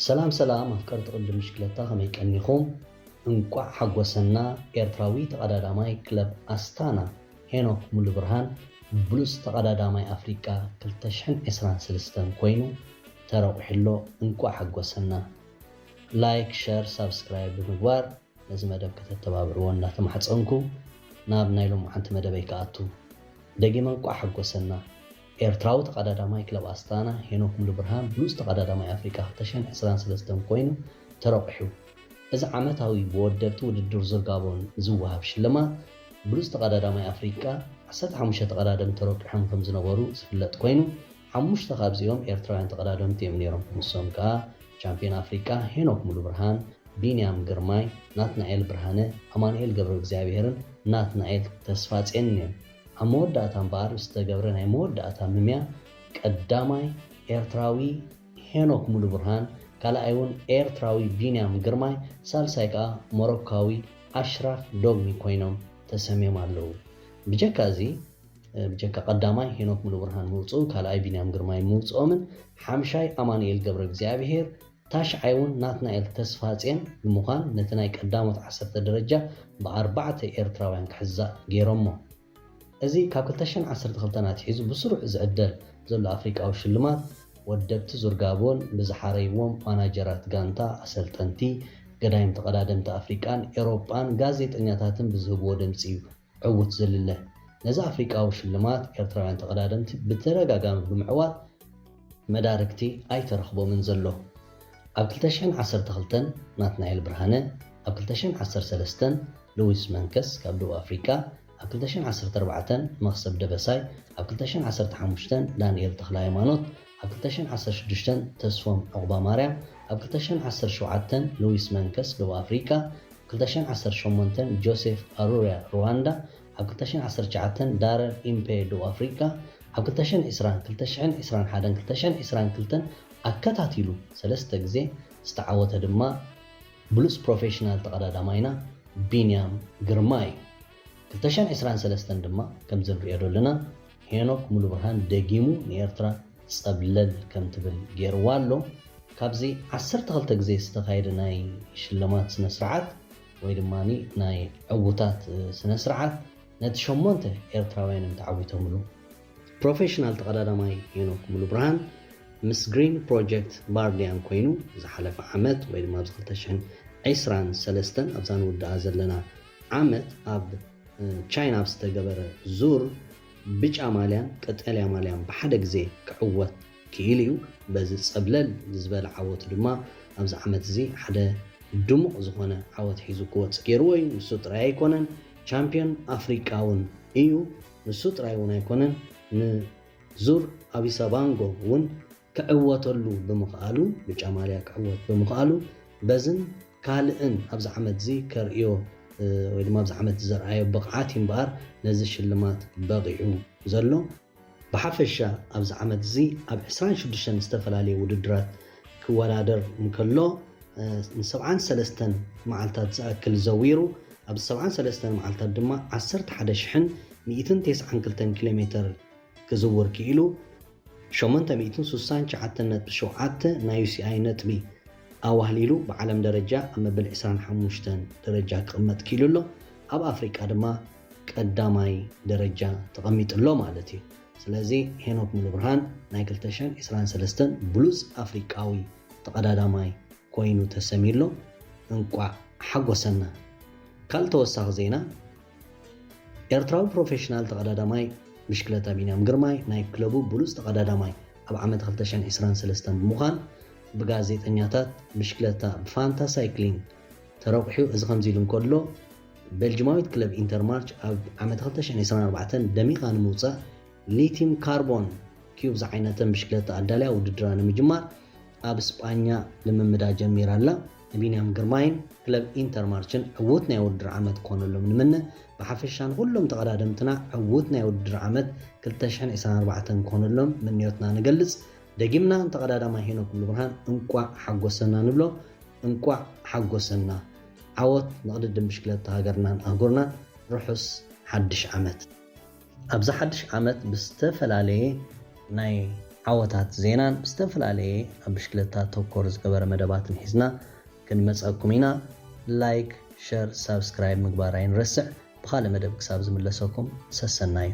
ሰላም ሰላም ኣፍቀርቲ ቅድድም ብሽክለታ፣ ከመይ ቀኒኹም? እንቋዕ ሓጎሰና። ኤርትራዊ ተቐዳዳማይ ክለብ ኣስታና ሄኖክ ሙሉብርሃን ብሉጽ ተቐዳዳማይ ኣፍሪቃ ክልተ ሽሕን ዕስራን ሰለስተን ኮይኑ ተረቑሑ ኣሎ። እንቋዕ ሓጎሰና። ላይክ፣ ሸር፣ ሳብስክራይብ ብምግባር ነዚ መደብ ከተተባብዕዎ እናተማሕጸንኩ ናብ ናይ ሎማዓንቲ መደበይ ክኣቱ። ደጊመ እንቋዕ ሓጎሰና። ኤርትራዊ ተቐዳዳማይ ክለብ ኣስታና ሄኖክ ሙሉብርሃን ብሉጽ ተቐዳዳማይ ኣፍሪቃ ክልተ ሽሕን ዕስራን ሰለስተን ኮይኑ ተረቑሑ። እዚ ዓመታዊ ብወደብቲ ውድድር ዙር ጋቦን ዝወሃብ ሽልማት ብሉጽ ተቐዳዳማይ ኣፍሪቃ ዓሰርተ ሓሙሽተ ተቐዳደምቲ ተረቂሖም ከም ዝነበሩ ዝፍለጥ ኮይኑ፣ ሓሙሽተ ካብዚኦም ኤርትራውያን ተቐዳደምቲ እዮም ነይሮም። ንሶም ከኣ ቻምፒዮን ኣፍሪቃ ሄኖክ ሙሉብርሃን፣ ቢንያም ግርማይ፣ ናትናኤል ብርሃነ፣ ኣማኑኤል ገብረ እግዚኣብሔርን ናትናኤል ተስፋጼንን እዮም። ኣብ መወዳእታ እምበኣር ዝተገብረ ናይ መወዳእታ ምምያ ቀዳማይ ኤርትራዊ ሄኖክ ሙሉብርሃን፣ ካልኣይ እውን ኤርትራዊ ቢንያም ግርማይ፣ ሳልሳይ ከኣ ሞሮካዊ ኣሽራፍ ዶግሚ ኮይኖም ተሰምዮም ኣለዉ። ብጀካ እዚ፣ ብጀካ ቀዳማይ ሄኖክ ሙሉብርሃን ምውጽኡ፣ ካልኣይ ቢንያም ግርማይ ምውጽኦምን ሓምሻይ ኣማኑኤል ገብረ እግዚኣብሔር፣ ታሽዓይ እውን ናትናኤል ተስፋጼን ብምዃን ነቲ ናይ ቀዳሞት ዓሰርተ ደረጃ ብኣርባዕተ ኤርትራውያን ክሕዛእ ገይሮሞ። እዚ ካብ ክልተ ሽሕን ዓሰርተ ክልተን ኣትሒዙ ብስሩዕ ዝዕደል ዘሎ ኣፍሪቃዊ ሽልማት፣ ወደብቲ ዙር ጋቦን ብዝሓረይዎም ማናጀራት ጋንታ፣ ኣሰልጠንቲ፣ ገዳይም ተቐዳደምቲ ኣፍሪቃን ኤሮጳን ጋዜጠኛታትን ብዝህብዎ ድምጺ እዩ ዕዉት ዝልለ። ነዚ ኣፍሪቃዊ ሽልማት ኤርትራውያን ተቐዳደምቲ ብተደጋጋሚ ብምዕዋት መዳርግቲ ኣይተረኽቦምን ዘሎ። ኣብ ክልተ ሽሕን ዓሰርተ ክልተን ናትናኤል ብርሃነ፣ ኣብ ክልተ ሽሕን ዓሰርተ ሰለስተን ሉዊስ መንከስ ካብ ደቡብ ኣፍሪቃ፣ ኣብ ክልተ ሽሕን ዓሰርተ ኣርባዕተን መኽሰብ ደበሳይ፣ ኣብ ክልተ ሽሕን ዓሰርተ ሓሙሽተን ዳንኤል ተኽለሃይማኖት፣ ኣብ ክልተ ሽሕን ዓሰርተ ሽዱሽተን ተስፎም ዑቕባማርያም፣ ኣብ ክልተ ሽሕን ዓሰርተ ሸውዓተን ሉዊስ መንከስ ደቡብ ኣፍሪቃ፣ ክልተ ሽሕን ዓሰርተ ሸሞንተን ጆሴፍ ኣሩርያ ሩዋንዳ፣ ኣብ ክልተ ሽሕን ዓሰርተ ትሽዓተን ዳረን ኢምፔ ደቡብ ኣፍሪቃ፣ ኣብ ክልተ ሽሕን ዕስራን፣ ክልተ ሽሕን ዕስራን ሓደን ክልተ ሽሕን ዕስራን ክልተን ኣከታቲሉ ሰለስተ ግዜ ዝተዓወተ ድማ ብሉጽ ፕሮፌሽናል ተቐዳዳማይና ቢንያም ግርማ እዩ። ክልተ ሽሕን ዕስራን ሰለስተን ድማ ከምዚ ንሪኦ ዘለና ሄኖክ ሙሉብርሃን ደጊሙ ንኤርትራ ጸብለል ከም ትብል ገይርዋ ኣሎ። ካብዚ ዓሰርተ ክልተ ግዜ ዝተኻየደ ናይ ሽልማት ስነ ስርዓት ወይ ድማ ናይ ዕዉታት ስነ ስርዓት ነቲ ሸሞንተ ኤርትራውያን እዮም ተዓዊቶምሉ። ፕሮፌሽናል ተቐዳዳማይ ሄኖክ ሙሉብርሃን ምስ ግሪን ፕሮጀክት ባርዲያን ኮይኑ ዝሓለፈ ዓመት ወይ ድማ ኣብዚ ክልተ ሽሕን ዕስራን ሰለስተን ኣብዛ ንውድኣ ዘለና ዓመት ኣብ ቻይና ኣብ ዝተገበረ ዙር ብጫ ማልያን ቀጠልያ ማልያን ብሓደ ግዜ ክዕወት ክኢሉ እዩ። በዚ ጸብለል ዝበለ ዓወቱ ድማ ኣብዚ ዓመት እዚ ሓደ ድሙቕ ዝኾነ ዓወት ሒዙ ክወጽእ ገይርዎ እዩ። ንሱ ጥራይ ኣይኮነን፣ ቻምፒዮን ኣፍሪቃ እውን እዩ። ንሱ ጥራይ እውን ኣይኮነን፣ ንዙር ኣቢሳባንጎ እውን ክዕወተሉ ብምኽኣሉ፣ ብጫ ማልያ ክዕወት ብምኽኣሉ፣ በዝን ካልእን ኣብዚ ዓመት እዚ ከርእዮ፣ እ፣ ወይ ድማ ኣብዚ ዓመት ዘርኣዮ ብቕዓት እዩ እምበኣር ነዚ ሽልማት በቒዑ ዘሎ። ብሓፈሻ ኣብዚ ዓመት እዚ ኣብ ዕስራን ሽዱሽተን ዝተፈላለዩ ውድድራት ክወዳደር እንከሎ፣ እ፣ ንሰብዓን ሰለስተን መዓልታት ዝኣክል ዘዊሩ፣ ኣብ ሰብዓን ሰለስተን መዓልታት ድማ ዓሰርተ ሓደ ሽሕን ሚእትን ተስዓን ክልተን ኪሎ ሜተር ክዝውር ክኢሉ፣ ሸሞንተ ሚእትን ስሳን ትሽዓተን ነጥቢ ሸውዓተ ናይ ዩ ሲ ኣይ ነጥቢ ኣዋህሊሉ ብዓለም ደረጃ ኣብ መበል ዕስራን ሓሙሽተን ደረጃ ክቕመጥ ክኢሉ ኣሎ። ኣብ ኣፍሪቃ ድማ ቀዳማይ ደረጃ ተቐሚጡ ኣሎ ማለት እዩ። ስለዚ ሄኖክ ሙሉብርሃን ናይ ክልተ ሽሕን ዕስራን ሰለስተን ብሉጽ ኣፍሪቃዊ ተቐዳዳማይ ኮይኑ ተሰምዩ ኣሎ። እንቋዕ ሓጎሰና። ካልእ ተወሳኺ ዜና፣ ኤርትራዊ ፕሮፌሽናል ተቐዳዳማይ ብሽክለታ ቢንያም ግርማይ ናይ ክለቡ ብሉጽ ተቐዳዳማይ ኣብ ዓመት ክልተ ሽሕን ዕስራን ሰለስተን ብምዃን ብጋዜጠኛታት ብሽክለታ ብፋንታ ሳይክሊንግ ተረቑሑ። እዚ ከምዚ ኢሉ እንከሎ፣ ቤልጅማዊት ክለብ ኢንተርማርች ኣብ ዓመት ክልተ ሽሕን ዕስራን ኣርባዕተን ደሚቓ ንምውጻእ ሊቲም ካርቦን ኪዩብ ዝዓይነተን ብሽክለታ ኣዳልያ ውድድራ ንምጅማር ኣብ ስጳኛ ልምምዳ ጀሚራ ኣላ። ንቢንያም ግርማይን ክለብ ኢንተርማርችን ዕዉት ናይ ውድድር ዓመት ክኾነሎም ንምነ። ብሓፈሻ ንኹሎም ተቐዳደምትና ዕዉት ናይ ውድድር ዓመት ክልተ ሽሕን ዕስራን ኣርባዕተን ክኾነሎም ምንዮትና ንገልጽ። ደጊምና ንተቐዳዳማይ ሄኖክ ሙሉብርሃን እንቋዕ ሓጎሰና ንብሎ። እንቋዕ ሓጎሰና። ዓወት ንቕድድም ብሽክለታ ሃገርናን ኣህጉርናን። ርሑስ ሓድሽ ዓመት። ኣብዚ ሓድሽ ዓመት ብዝተፈላለየ ናይ ዓወታት ዜናን ዝተፈላለየ ኣብ ብሽክለታ ተኮር ዝገበረ መደባትን ሒዝና ክንመፀኩም ኢና። ላይክ፣ ሸር፣ ሳብስክራይብ ምግባር ኣይንረስዕ። ብኻልእ መደብ ክሳብ ዝምለሰኩም ሰሰናዩ።